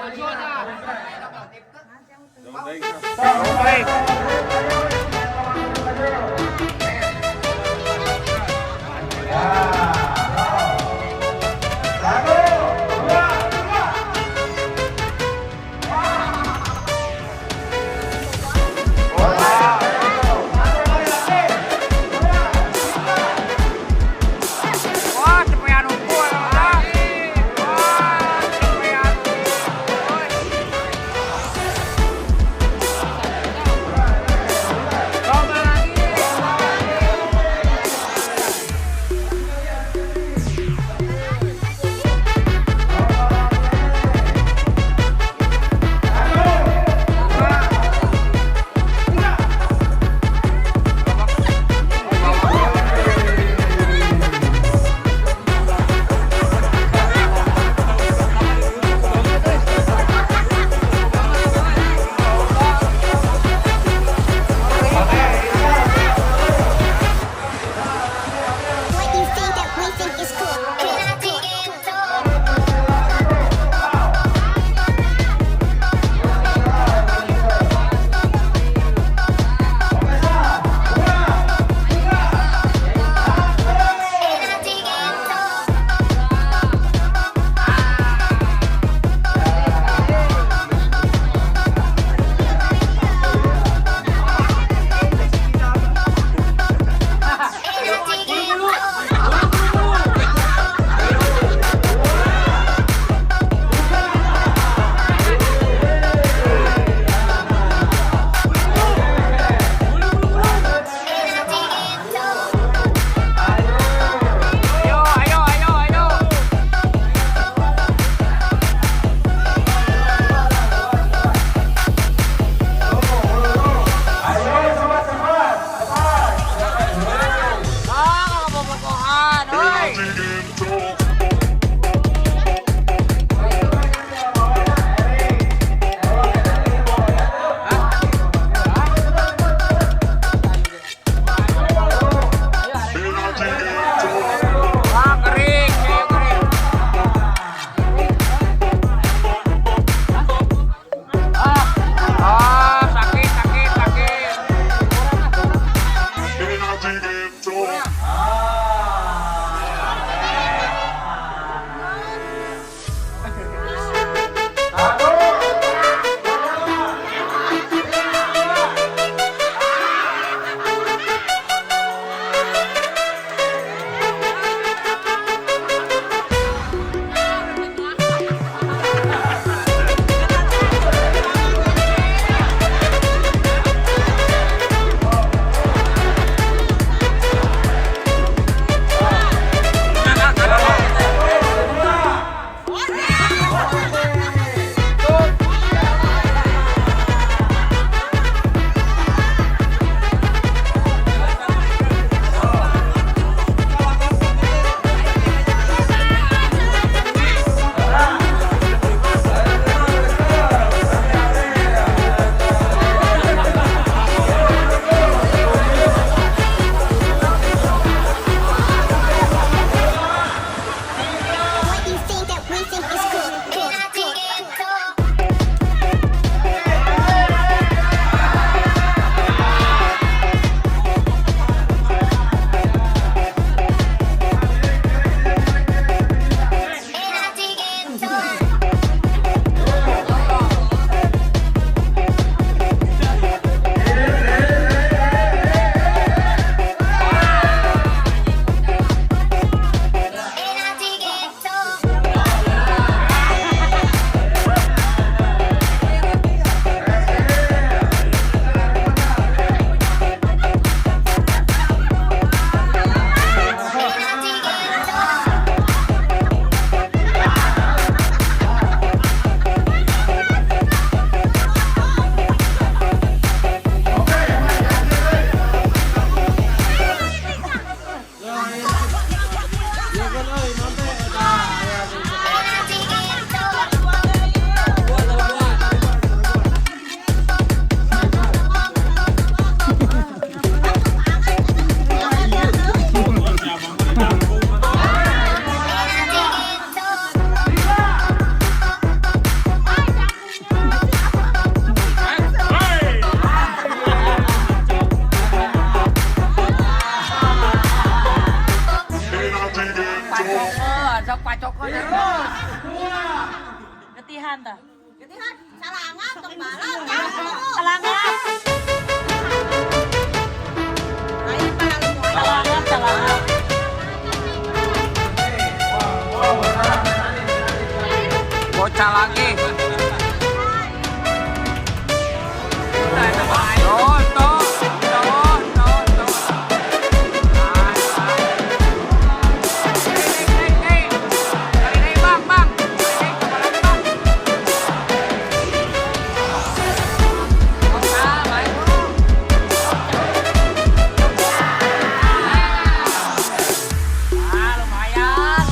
Okay. Wah, cepet nunggu. Wah, cepet. tah. Getihan, salangan tong balap. Salangan. Lain pahala mo. Salangan, salangan. Bocah lagi. Tuh, tuh, tuh, tuh, tuh. Bang, bang. Bang. Ah, lumayan lah.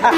What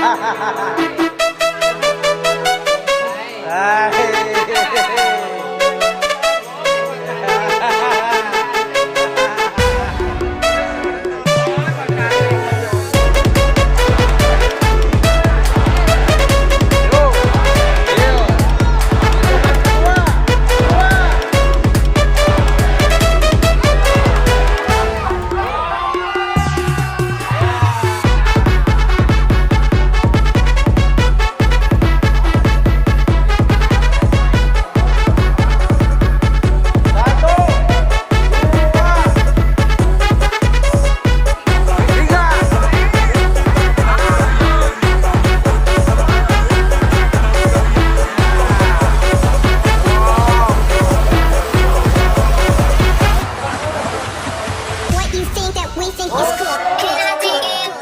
you think that we think is cool? Can I dig it?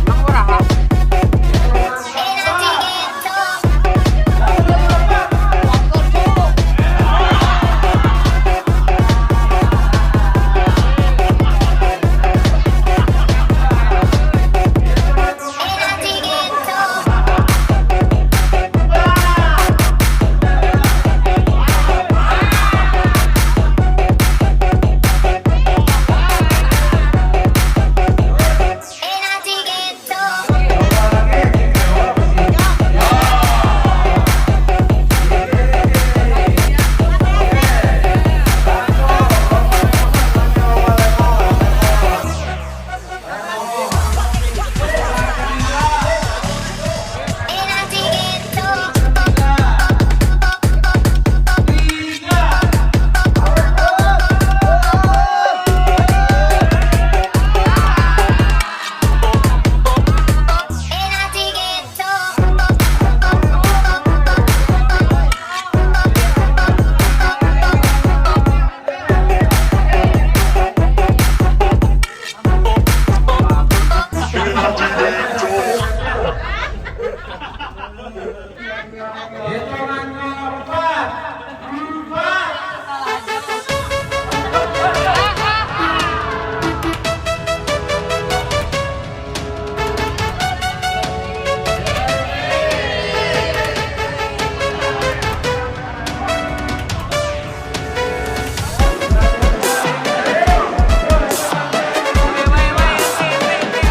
Nang ora, ha? Can I dig it? Can I dig it? Can I dig it? Can I dig it? Can I dig it? Hitungannya 4, 4. Weh, weh, weh, weh, weh, weh.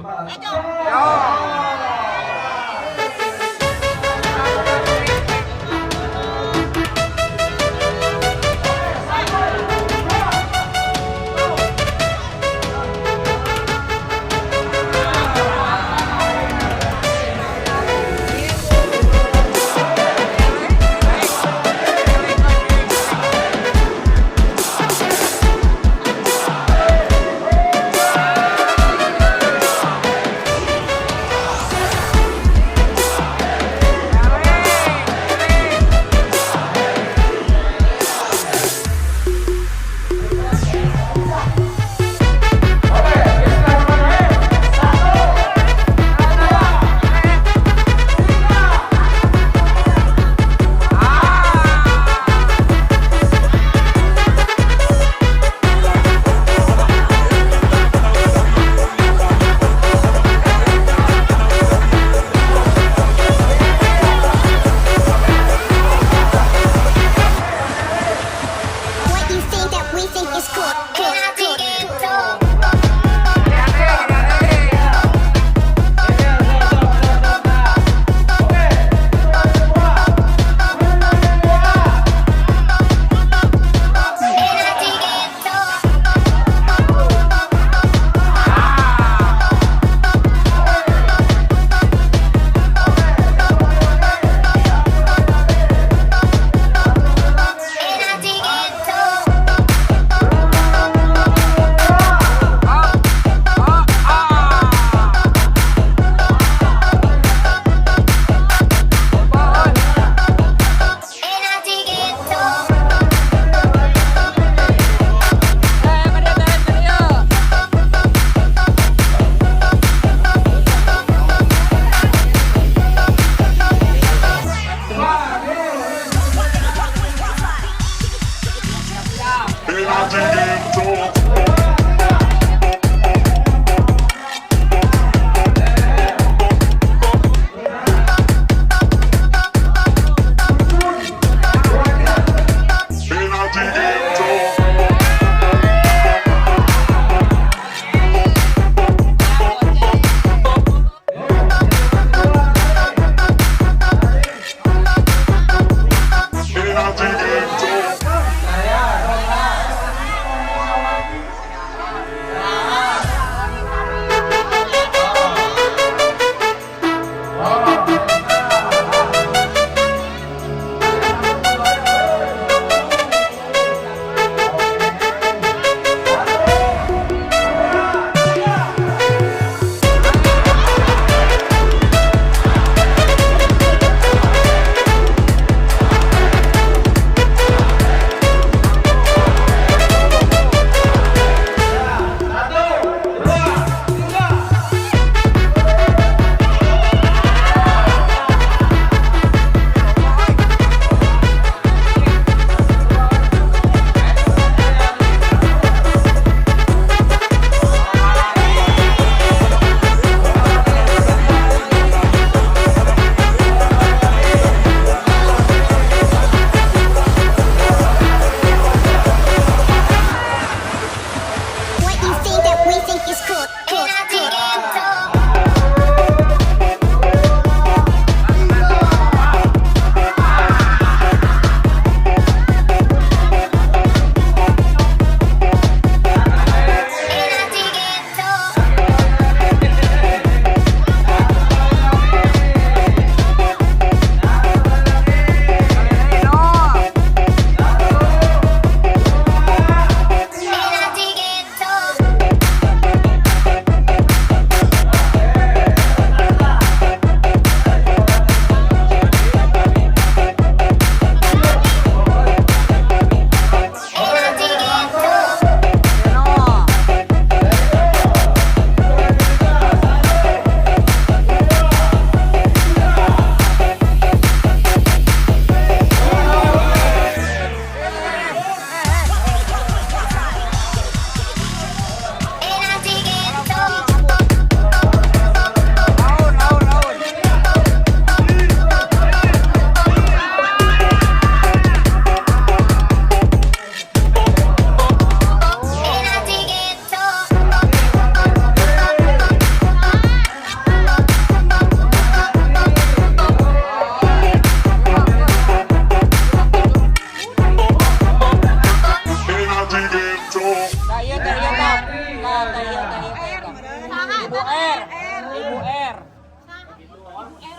What you think that we think is cool? Cool, cool, cool. What you think that we think is cool? Cool, cool, cool. Ibu R. Ibu R. Satu, dua, tiga.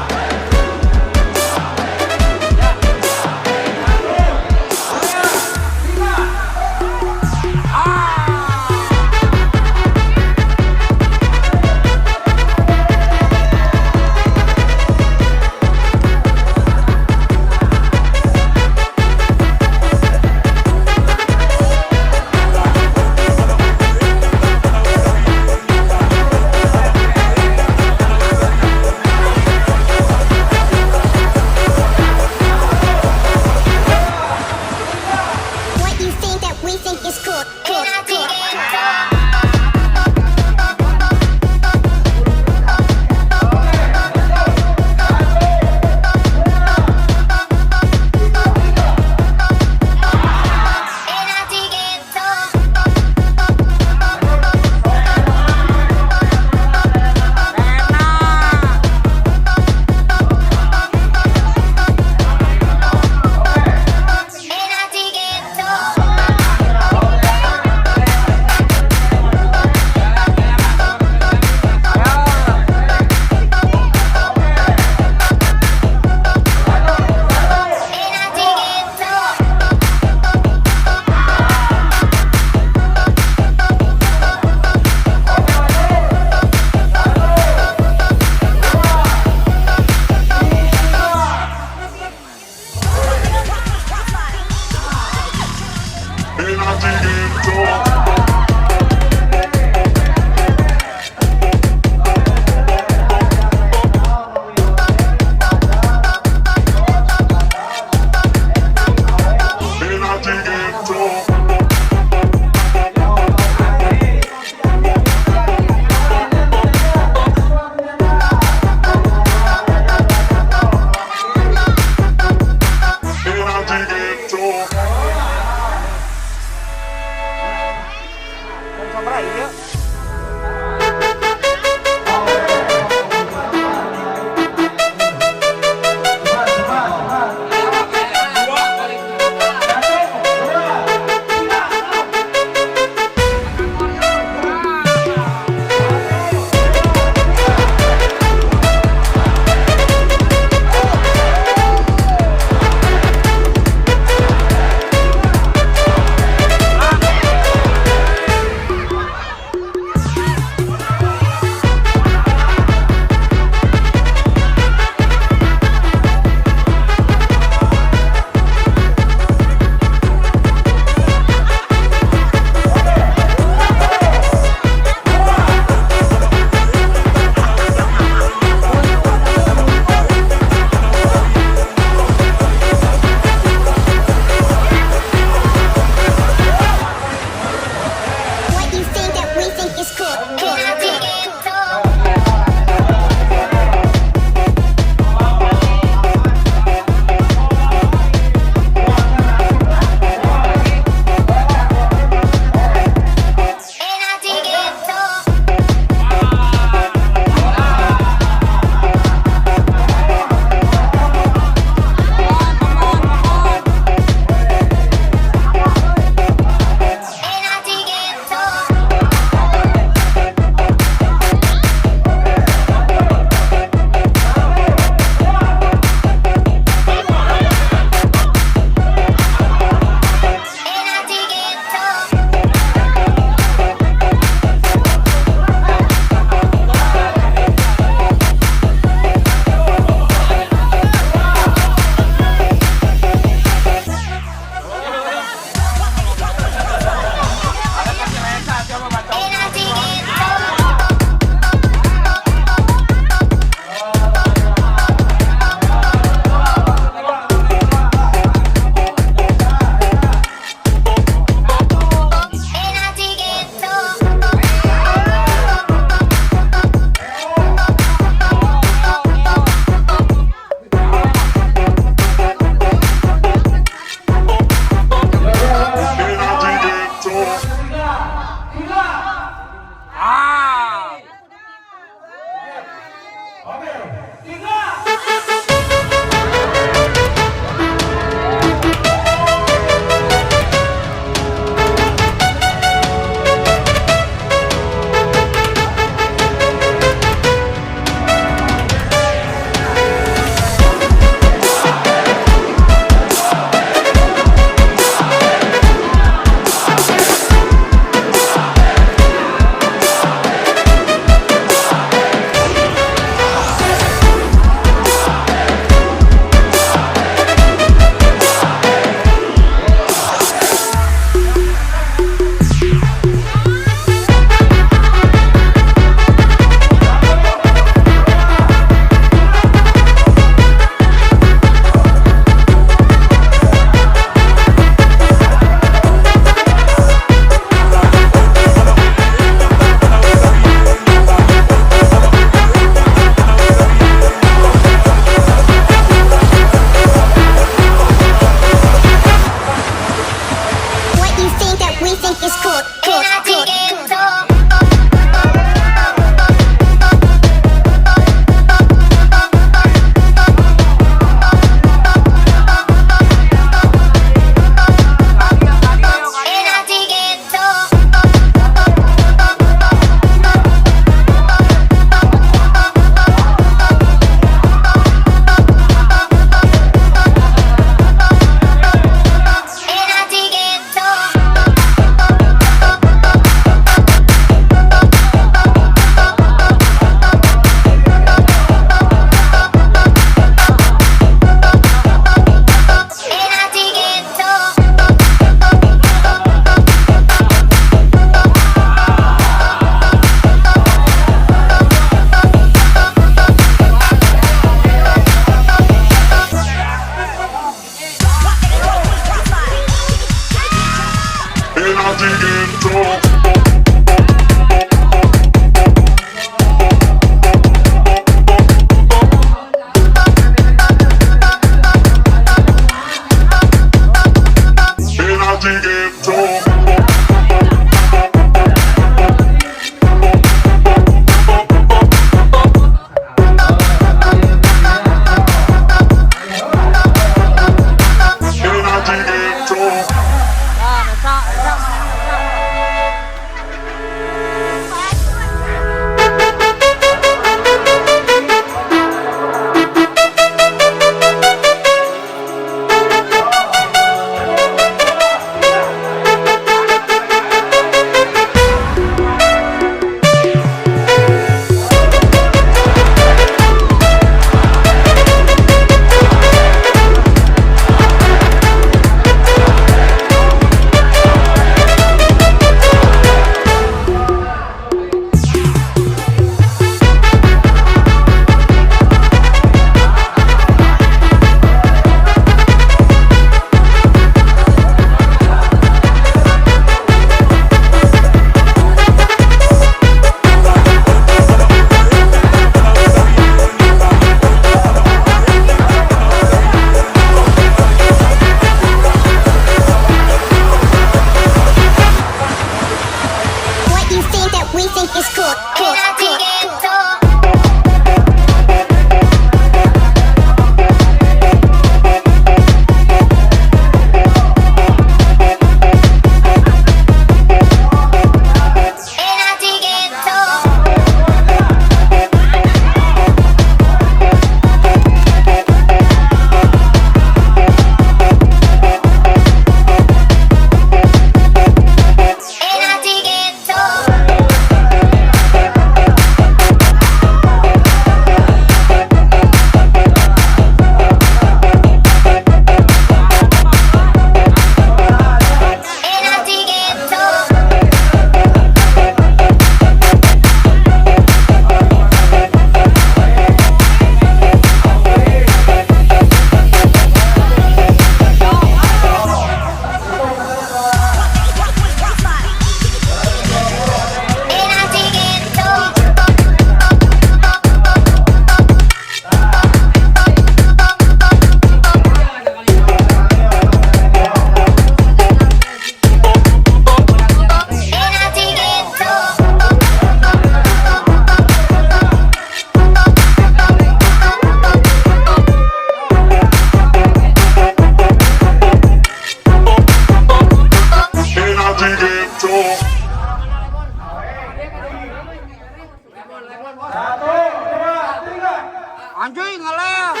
Anjing ngeleh.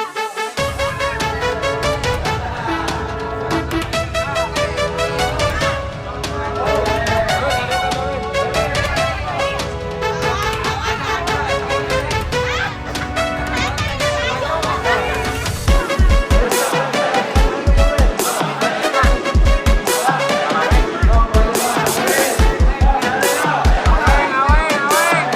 Aweng, aweng, aweng.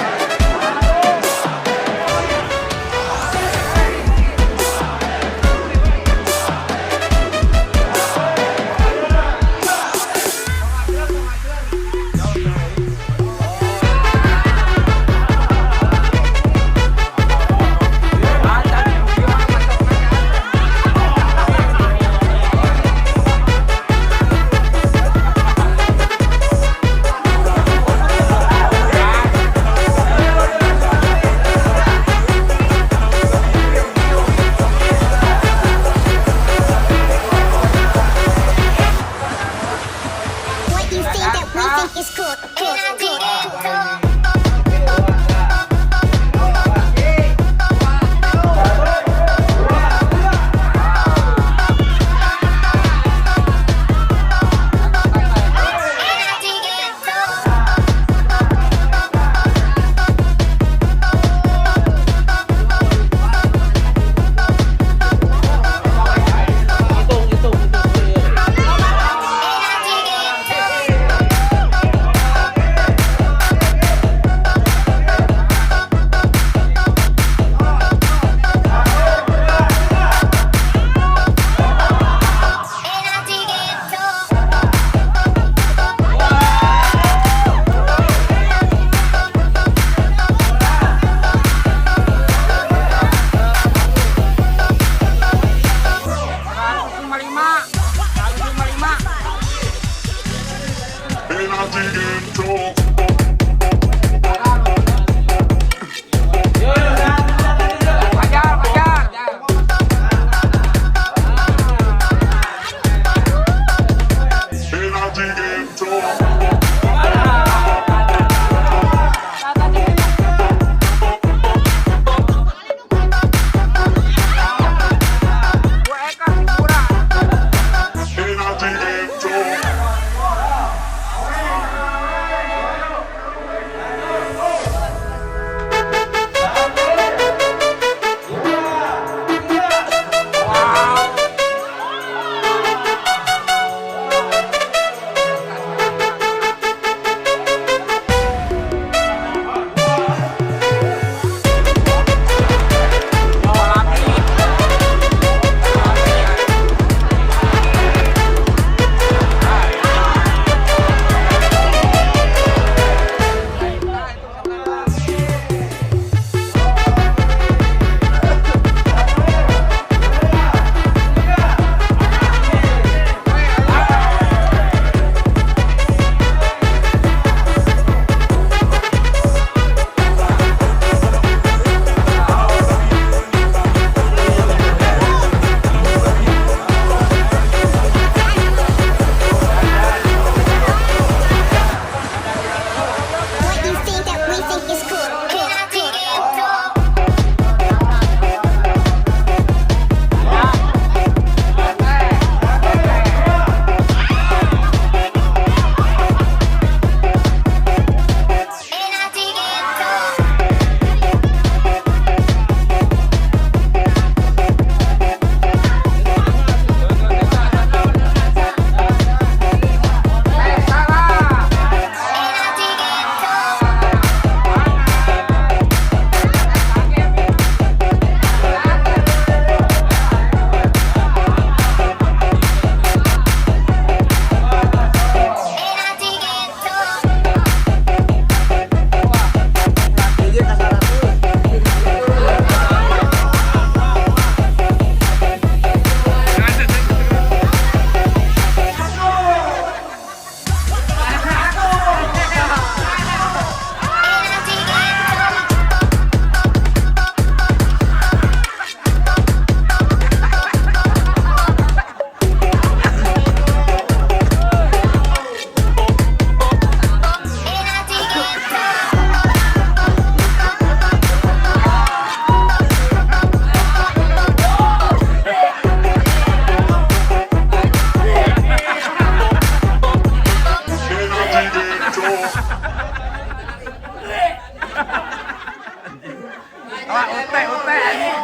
Wah, ute ute anjing.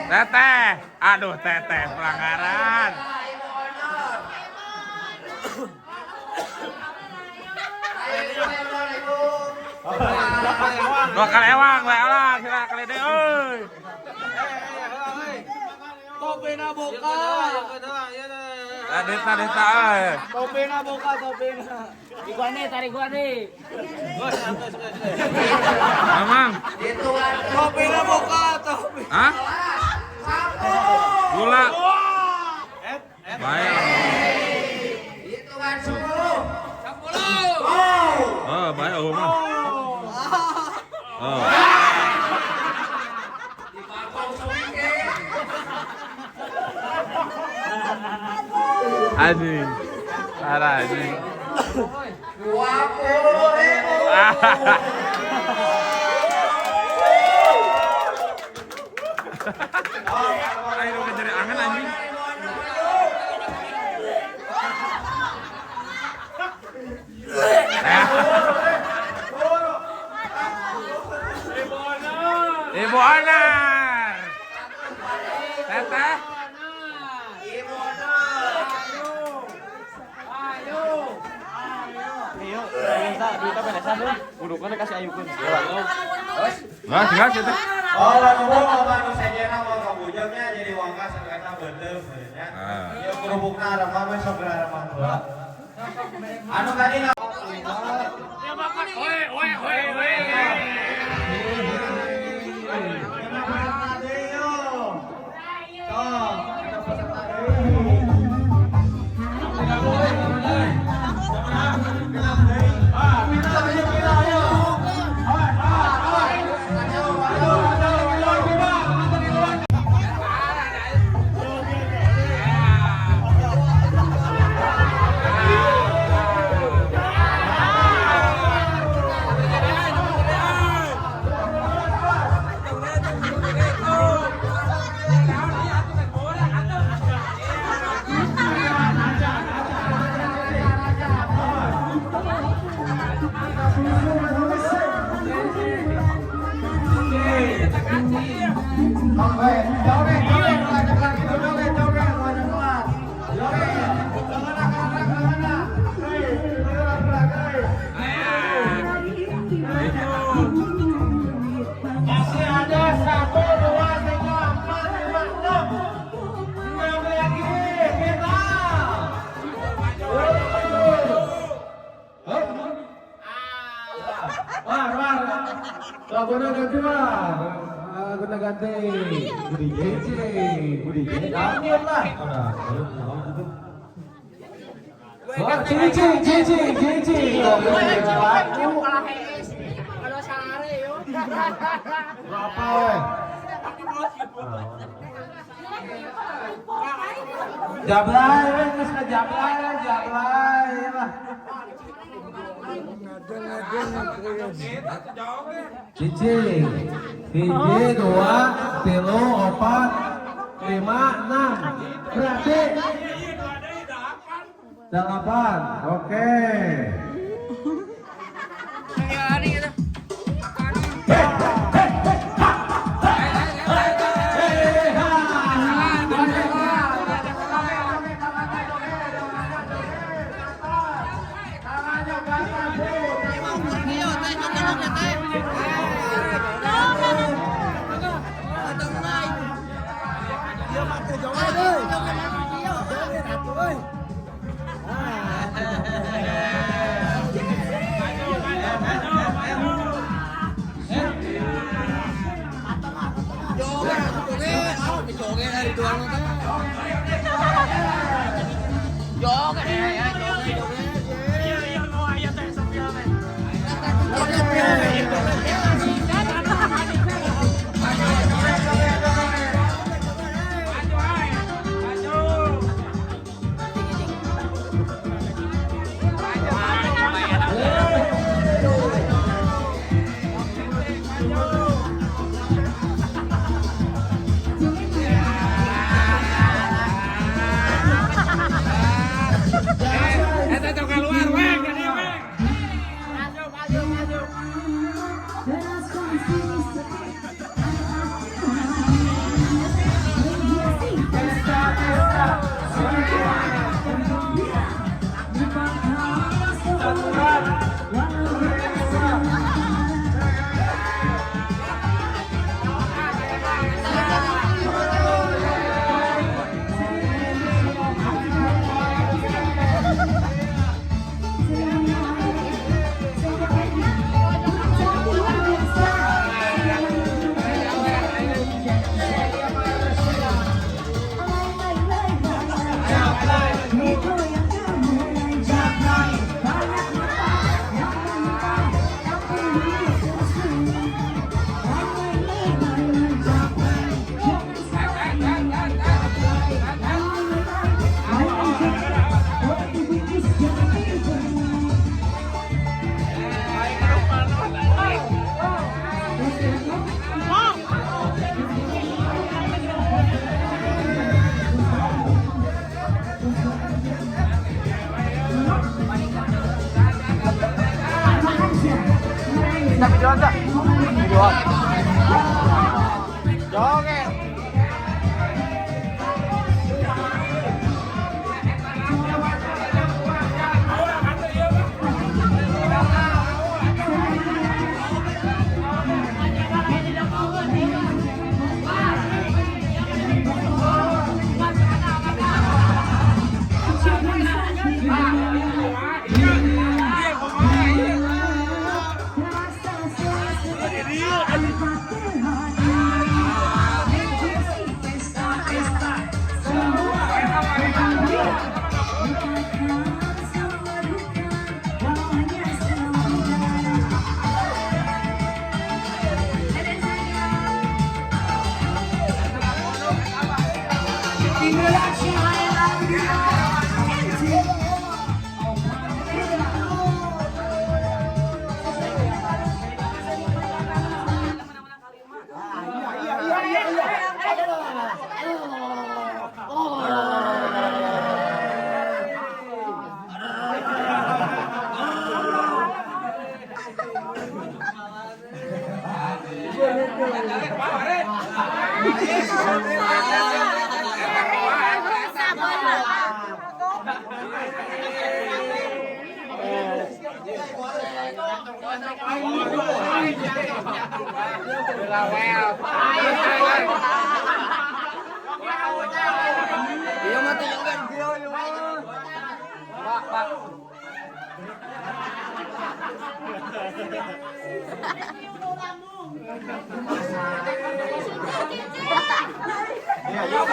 Teteh, aduh teteh pelanggaran. Dua kali ewang, lah, kira kali deh, oi. Topena boka. Deta, deta, oi. Topena boka, topena. Gua nih, tarik gua nih. Mamang. Topena boka, topi. Hah? Gula. Baik. Hitungan 10. 10. Oh, baik, oh, mah. Oh. Anjing. Parah anjing. 20.000. Ayo kejar angan anjing. Ibu Onar. Teteh. Ibu Onar. Ayo, minta duitnya beresan dong. Uduknya kasih ayukeun. Nah, jelas itu. Oh, lalu loba nu sejenna mau kabujangnya jadi wangka saketa beuteung nya. Ah. Ieu kerupukna remah we sok remah heula. Anu tadi na peserta deui yo. Sok, eta peserta deui. Genap deui. Ah, pindah deui, pindah yo. Awas, awas, awas. Maju, maju, maju, lima, maju di luar. Oke, joget, joget, loncat lagi, joget, joget, loncat kelas. Joget, lengan gerak, lengan. Hei, lengan gerak, hei. Masih ada 1, 2, 3, 4, 5, 6. 6 lagi, final. War, war. Laguna ganti, war. Laguna ganti. Budi J, Budi J, gantian lah. Wah, cici, cici, cici. Kalau sare yo. Berapa weh? Jablay, weh, geus ka jablay, jablay lah. Cici, hiji, dua, tilu, opat, lima, enam. Berarti 8. Oke. Doang. Joget.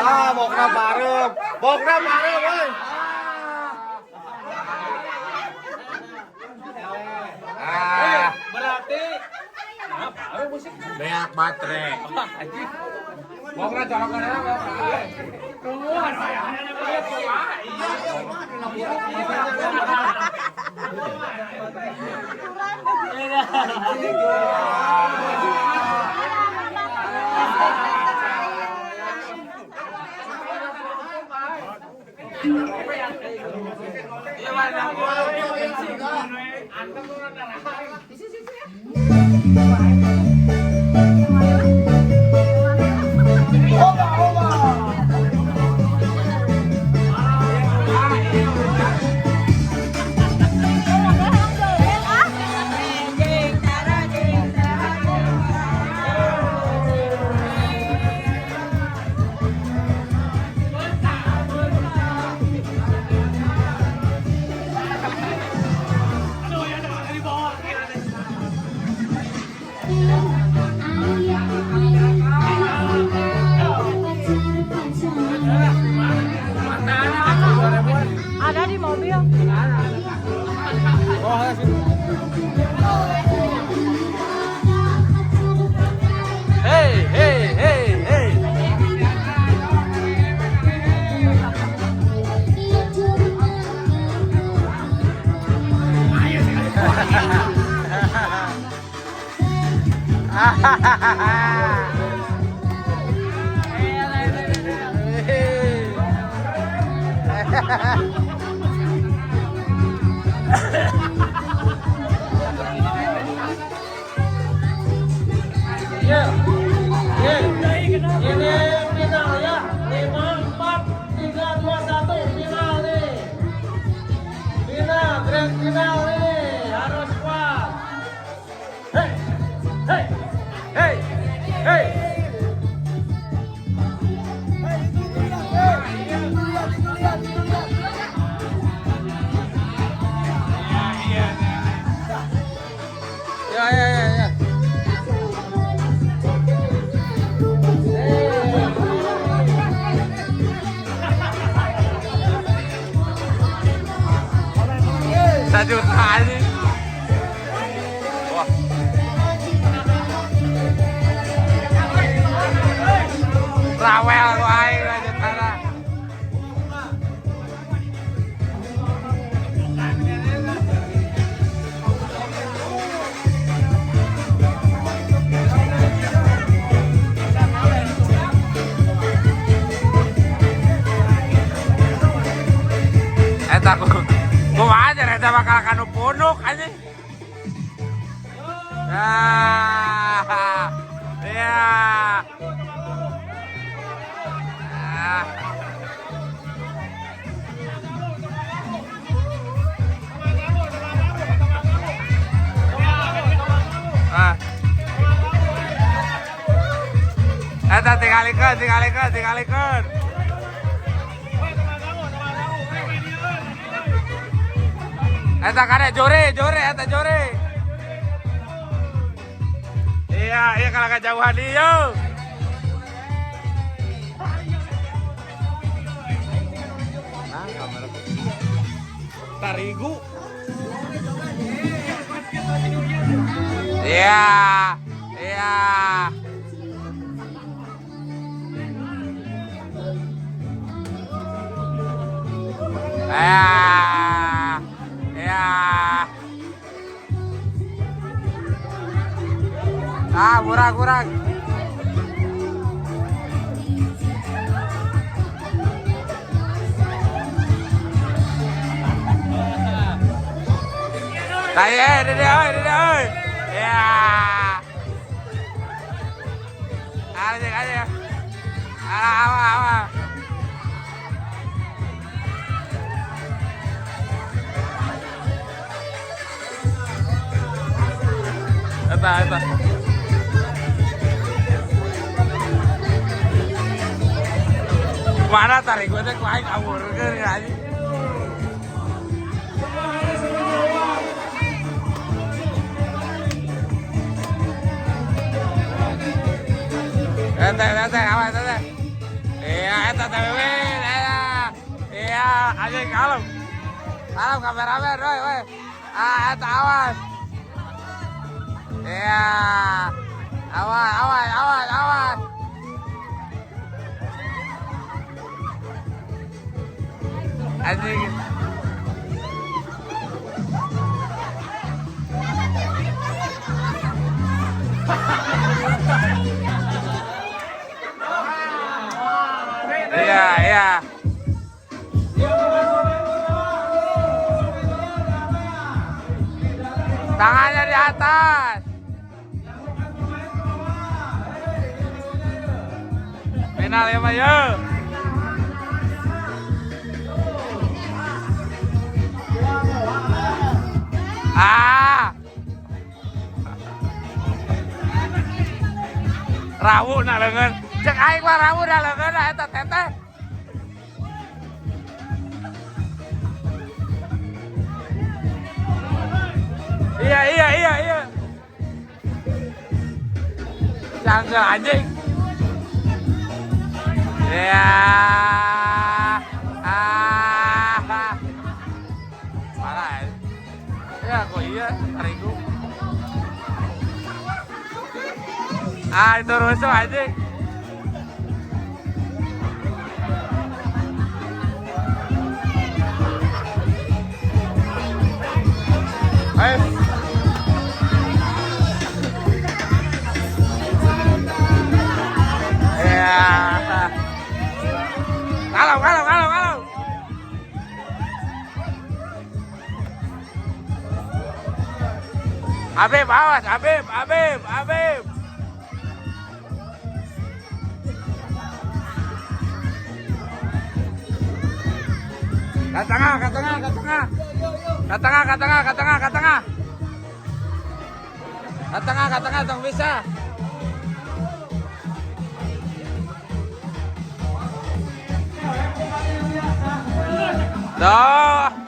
Ah, bokna barep. Bokna barep, woi. Ah, Berarti apa musik? Beak baterai. Bokna colokan apa? Ada di mobil. Hey, hey, hey, hey. Ini final ya. 5, 4, 3, 2, 1, final nih. Final, grand final nih. Harus kuat. Hey, hey, hey, hey. Ya, ya, ya, ya. Sajuta anjing. Wah. Rawel wae lanjut tanah. Eta kumaha aja eta bakal kanu punuk anjing. Ah. Eta tingalikeun, tingalikeun, tingalikeun. Eta kade jore, jore, eta jore. Iya, iya kalau kejauhan dia. Nah, kamera. Tarigu. Iya, iya. Ya, ya. Ah, kurang, kurang. Đây, đi đi ơi, đi đi ơi. Ya. Aja, aja. Awa, awa. Eta, eta. Mana tarik gue teh ku aing awurkeun anjing. Eta, eta, awas, eta. Iya, eta teh iya. Iya, anjing kalem. Kalem kameramen, woi, woi. Ah, eta awas. Iya. Awas, awas, awas, awas. Anjing. Iya, iya. Tangannya di atas. Final ya, Pak, yuk. Ah. Rawu na leungeun. Cek aing mah rawu na leungeun eta teteh. Iya, iya, iya, iya. Cangkel anjing. Iya. Ah. Parah. Ya, kok iya tarigu. Ah, itu rusuh anjing. Ayo. Ya. Kalau, kalau, kalau, kalau. Habib, awas, Habib, Habib, Habib. Ke tengah, ke tengah, ke tengah. Ke tengah, ke tengah, ke tengah, ke tengah. Ke tengah, ke tengah, tong bisa. Tuh.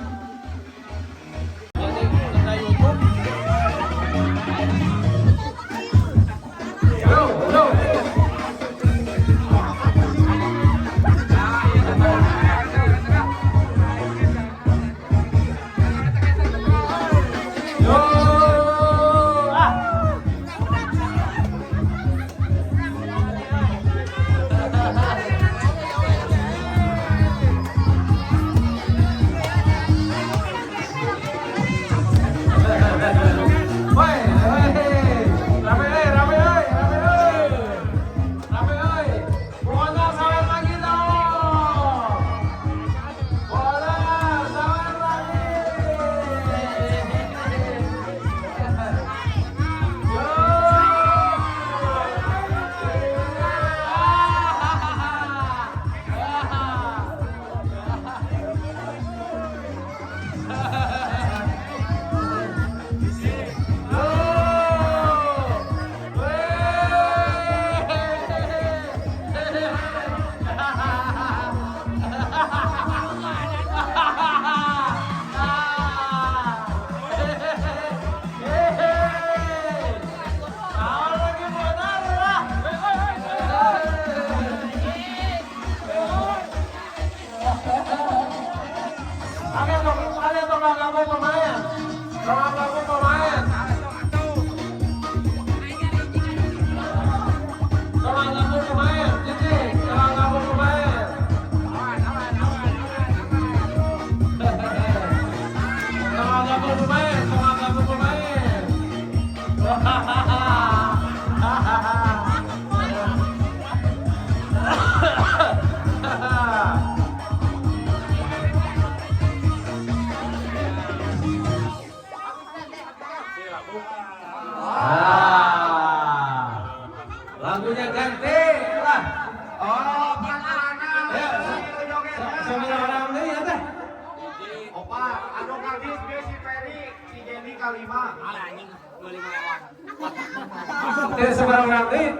Tidak seberang nanti.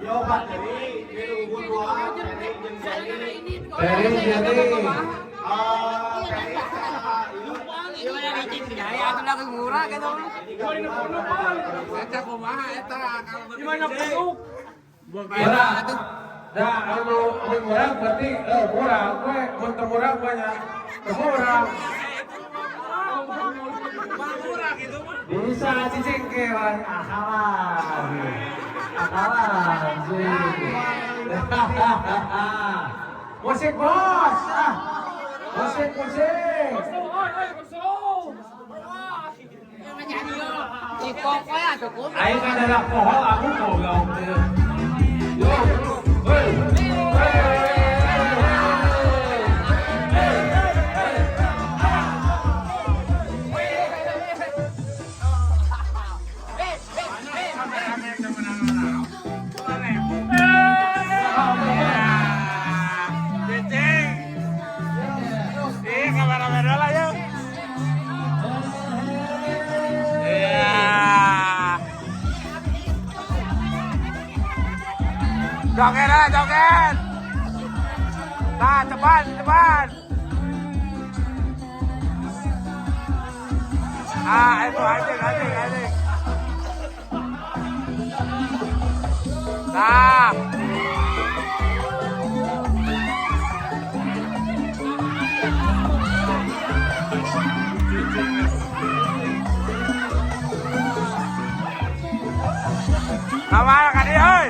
Yo Pak Terry, ini unggul dua, Terry jeung Jenny. Terry Jenny. Ah, Terry Eta kumaha eta kalau Gimana punduk? Murah. Nah, kalau mau murah berarti murah. Gue mau murah banyak. Murah. Bisa cicing ke akalan. Akalan sih. Musik bos. Ah. Musik musik. Aing adalah pohon aku goblok. Yo. Hei. Hei. Cicing. Iya, kameramen lah ya. Iya. Joget lah, joget. Nah, cepat, cepat. Ah, itu anjing, anjing, anjing. Nah. Kamana ka dieu, heuy?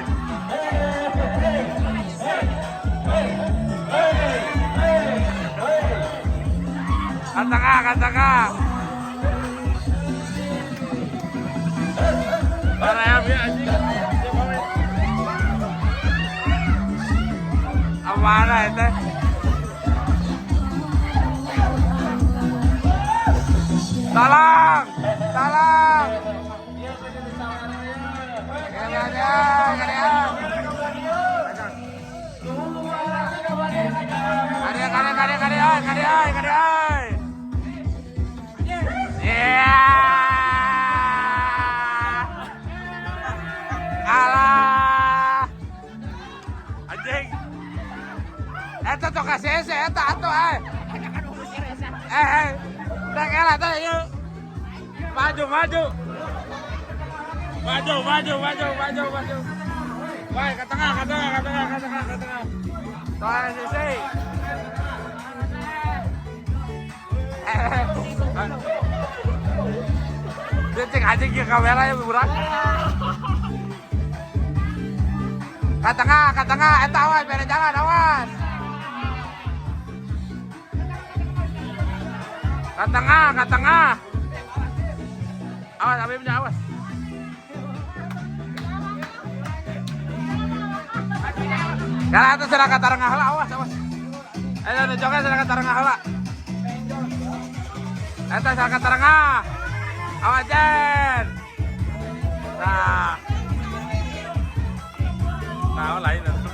Ka tengah, ka tengah. Barayam ya anjing. Kamana eta? Tolong, tolong. Kade, kade, kade, kade, oi, kade, oi, kade, oi. Yeah. Alah. Anjing. Eta tok kasih eta atuh eh. Eh, eh. Tak kalah teh yuk. Maju, maju. Maju, maju, maju, maju, maju. Wah, ke tengah, ke tengah, ke tengah, ke tengah, ke tengah. Tuan sisi. Eh, dia cek anjing ke kamera ya burak. Ke tengah, ke tengah, eta awas, bere jalan, awas. Ke tengah, ke tengah. Awas, Habibnya awas. Kalau itu sudah kata rengah heula, awas, awas. Ayo, nu joget sudah kata rengah heula. Eta sudah kata rengah. Awas, Jen. Nah. Nah, lain atuh.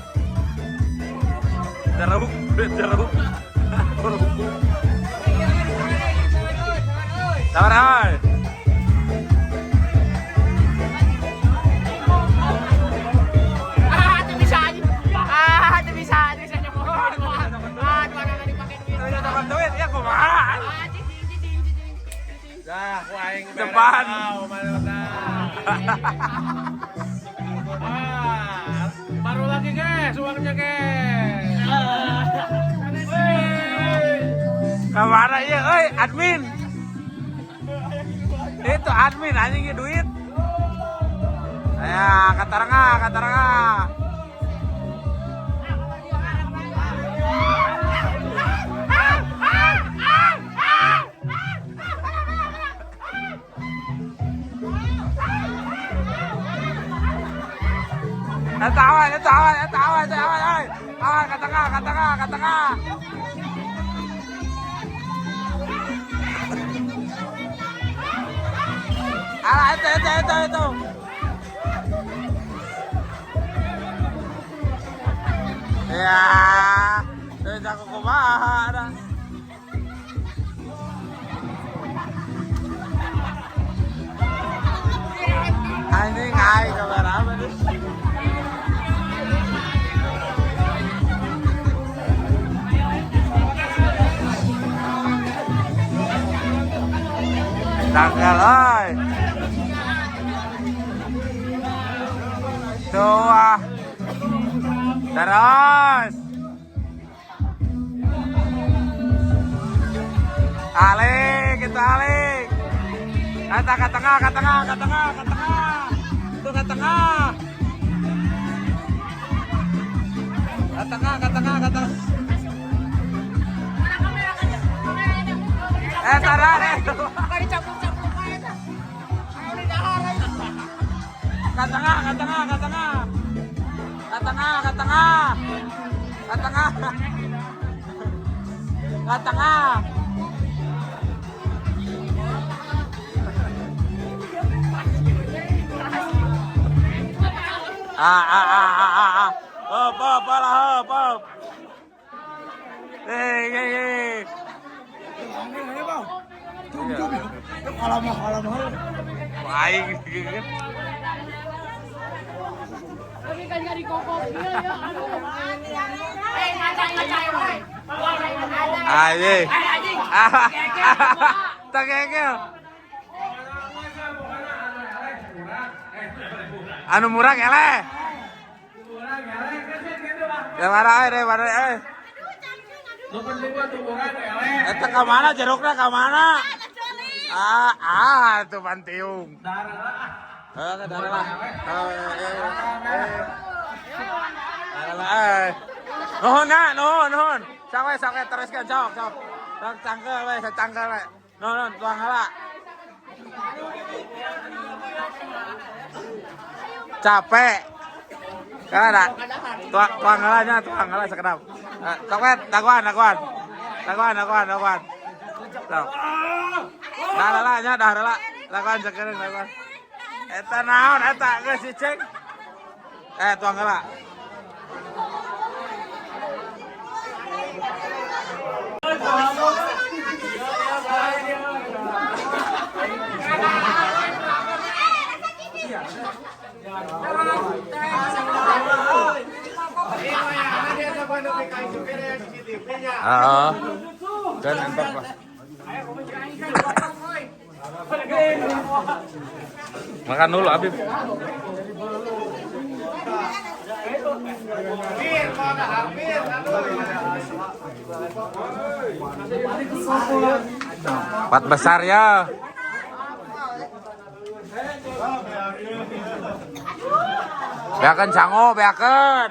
Jeruk, jeruk. Sabar, oi. Ah, itu bisa aja. Ah, itu bisa, itu bisa nyemot. Ah, mana dipakai duit. Udah dapat duit ya kumaha? Ah, cicing, cicing, cicing, cicing. Dah, ku aing beres. Depan. Tahu, mana tah. Ah, baru lagi guys, uangnya guys. Wey. Kemana ya, oi, admin. Itu admin anjing duit. Ya, kata rengah, kata rengah. Eta awas, eta awas, eta awas, eta awas, oi. Awas, ke tengah, ke tengah, ke tengah. Alah, itu, itu, itu, itu. Ya, itu aku kumaha dah. Anjing aing kameramen. Tanggal oi. Dua. Terus. Alik, kita alik. Kata ke tengah, ke tengah, ke tengah, ke tengah. Itu ke tengah. Ke tengah, ke tengah, ke tengah. Eh, taran eh. Ke tengah, ke tengah, ke tengah. Ke tengah, ke tengah. Ke tengah. Ke tengah. Ah ah ah ah ah ah. Hop hop lah hop hop. Eh eh eh. Aing Anjing. Tengengel. Anu murah eleh. Ya mana euy, deh mana euy. Eta ka mana jerukna ka mana? Ah, ah itu pantiung. Heeh, darah lah. Darah lah. Nuhun na, nuhun, nuhun. Sok we, sok we teruskeun sok, sok. Sok cangkel we, cangkel we. Nuhun, tuang heula. Capek. Kada. Tuang tuang heula nya, tuang heula sakedap. Sok we, dagoan, dagoan. Dagoan, dagoan, dagoan. Sok. Dah heula nya, dah heula. Dagoan sakedeung, dagoan. Eta naon eta geus cicing. Eh, tuang heula. Heeh. Dan mantap lah. Makan dulu Habib. Empat besar ya. Beakeun sango, beakeun.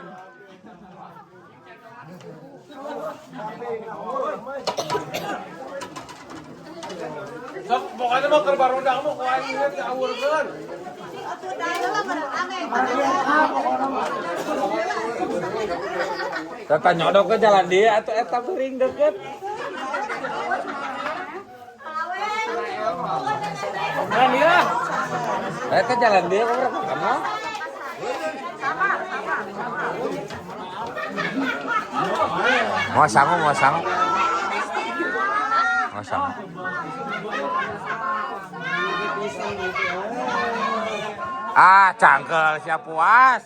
Sok pokoknya mau keur barudak mah ku aing ge diawurkeun. Tata nyodok ke jalan dia atau eta beuring deket. Jalan dia. Eta jalan dia kok kamu? Mau sangu, mau sangu. Mau sangu. Ah, cangkel siap puas.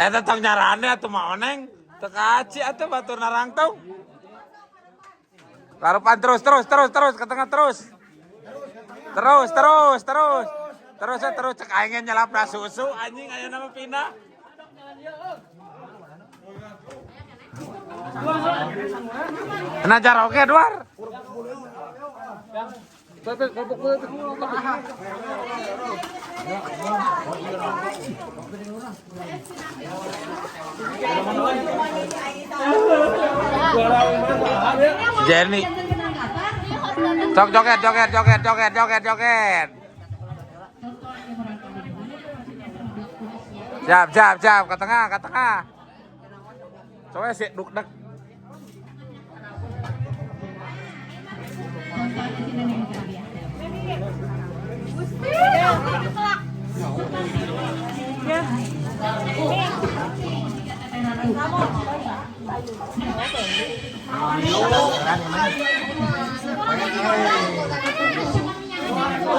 Eta tong nyarane atuh mah oneng. Teu kaci atuh batur narangtung. Larupan terus terus terus terus ke tengah terus. Terus terus terus. Terus ya terus cek aing nyelapna susu anjing aya nama pindah. Nah jaroge duar. Jenny. Sok joget joget joget joget joget joget. Siap siap siap ke tengah ke tengah. Coba sih duk dek.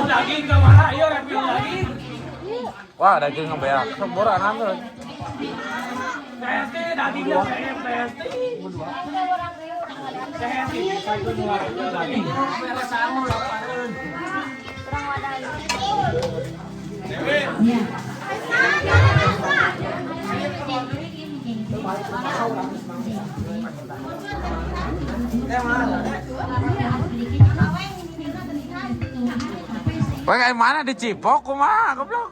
Daging ke mana? Ayo refill daging. Wah, daging ngebeak. Sok borak ngambil. Wah, kayak mana di Cipok kumaha goblok.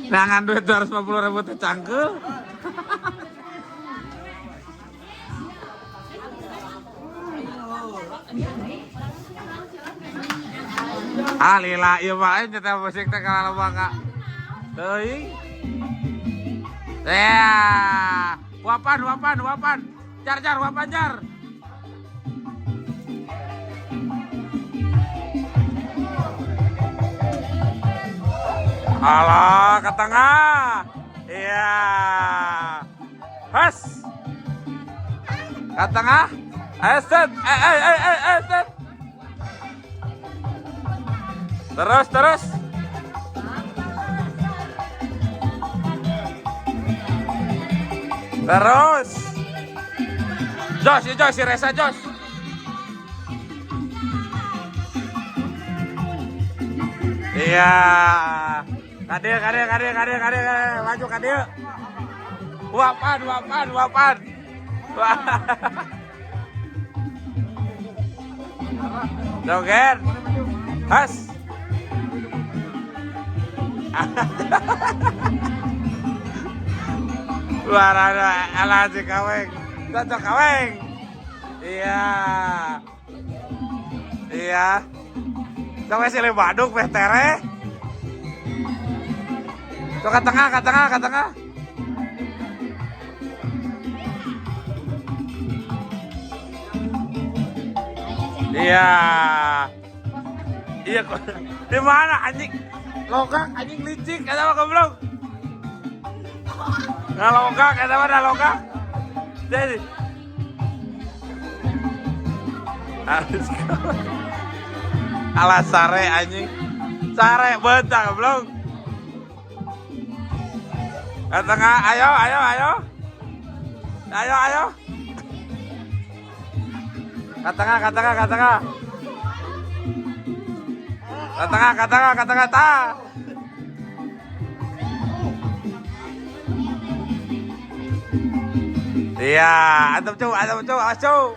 Nangan duit 250.000 teh cangkeul. Ah lila ieu mah aing nyetel musik teh kalaloba ka. Teuing. Ya, wapan wapan wapan. Jar jar wapan jar. Alah, ke tengah. Iya. Has. Ke tengah. Eh, set. Eh, eh, eh, eh, eh, set. Terus, terus. Terus. Jos, ya Jos, si Reza Jos. Iya. Kadil, kadil, kadil, kadil, kadil, kadil. Maju kadil. Wapan, wapan, wapan. Wah. Joget. Has. Luar ala si kaweng. Cocok kaweng. Iya. Iya. Sampai silih baduk beh tere. Sok ke tengah, ke tengah, ke tengah. Iya. Iya kok. Di mana anjing? Logak anjing licik eta mah goblok. Ngalogak eta mah da logak. Jadi harus alah sare anjing. Sare beutang goblok. Ke tengah, ayo, ayo, ayo. Ayo, ayo. Ke tengah, ke tengah, ke tengah. Ke tengah, ke tengah, ke tengah, ta. Iya, antep cu, antep cu, awas cu.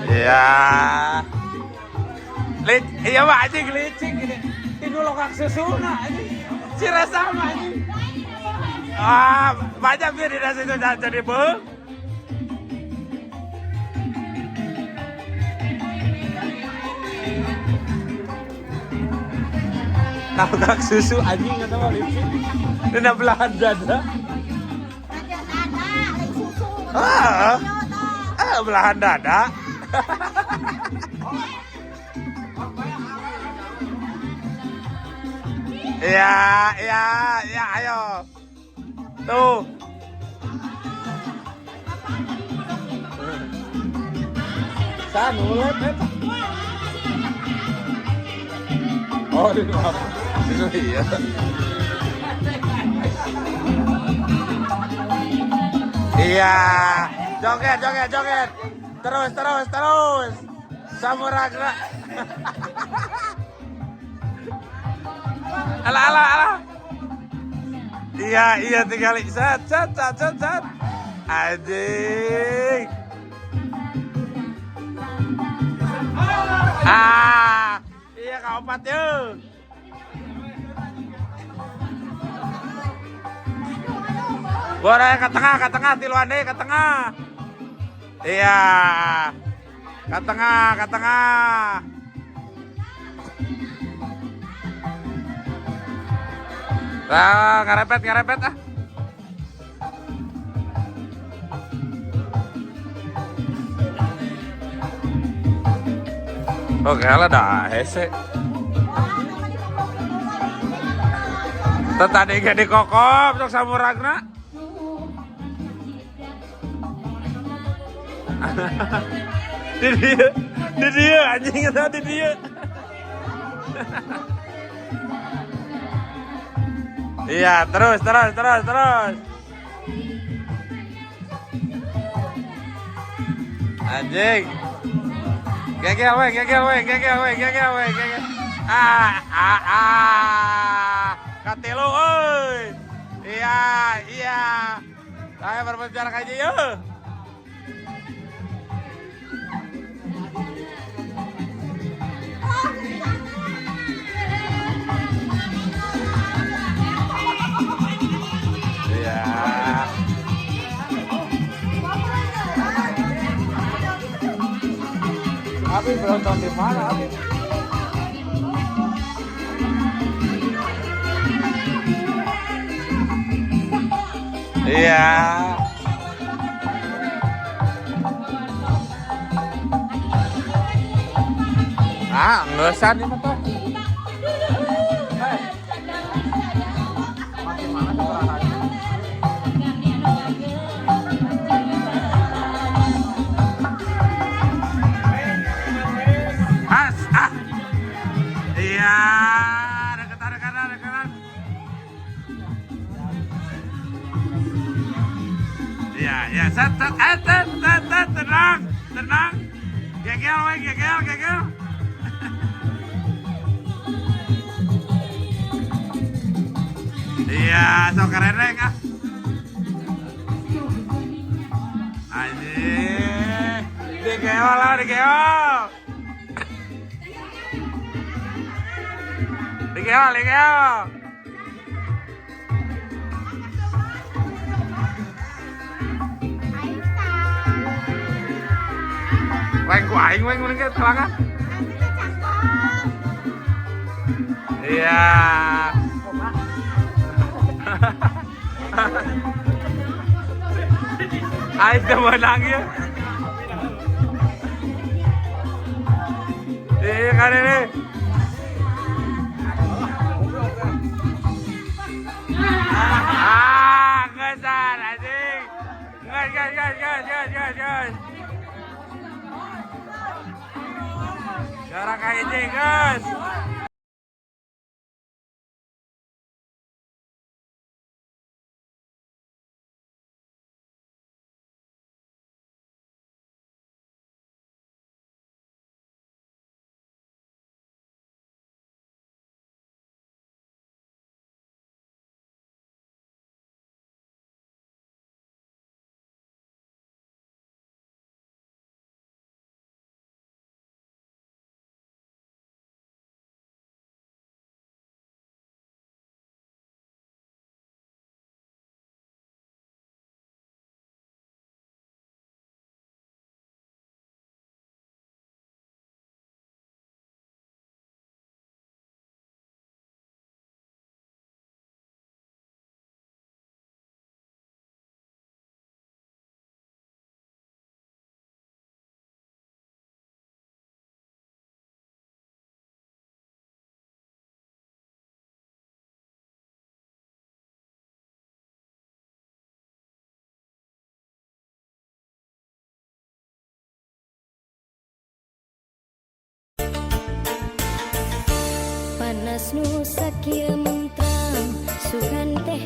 Iya. Iya mah anjing licik gini. Ini lokak susuna anjing. Si Reza mah anjing. Ah, banyak biar di situ jadi beung. Nabrak susu anjing atau mah licik. Dina belahan dada. Raja dada, lain susu. Ah. Ah, belahan dada. Iya, iya, iya, ayo. Tuh. Sanulep eta. Oh, di itu iya. Iya, joget, joget, joget. Terus, terus, terus. Samurai gerak. Alah, alah, alah. Iya, iya tinggal set, set, set, set, set. Anjing. Ah, iya kaopat yuk. Boleh ke tengah, tiluan deh ke tengah. Iya. Ke tengah, ke tengah. Ah, ngarepet, ngarepet ah. Oke lah dah hese. Tadi gak dikokop sok samuragna. Di dia anjing eta di dia. Iya, terus terus terus terus. Anjing. Gegel we, gegel we, gegel we, gegel we, gegel. Ah, ah, ah. Katilu euy. Iya, iya. Saya berbicara aja yuk. Iya. Abi belum di mana Abi? Iya. Ah, ngesan ini mah tuh. Makin mana tuh? As, ah. Iya, deketan, deketan, deketan. Iya, ya, set, set, eh, set, set, set, tenang, tenang. Gegel, we, gegel, gegel. Iya, sok kereneng ah. Anjing, digeol lah, digeol. Digeol, digeol. Weng ku aing weng mending telangan. Iya. Aing teu meunang ya. Iya kan ini. Ah, geus anjing. Geus geus geus geus geus geus geus. Jarak anjing geus. Panas nu sakieu mentrang sugan teh.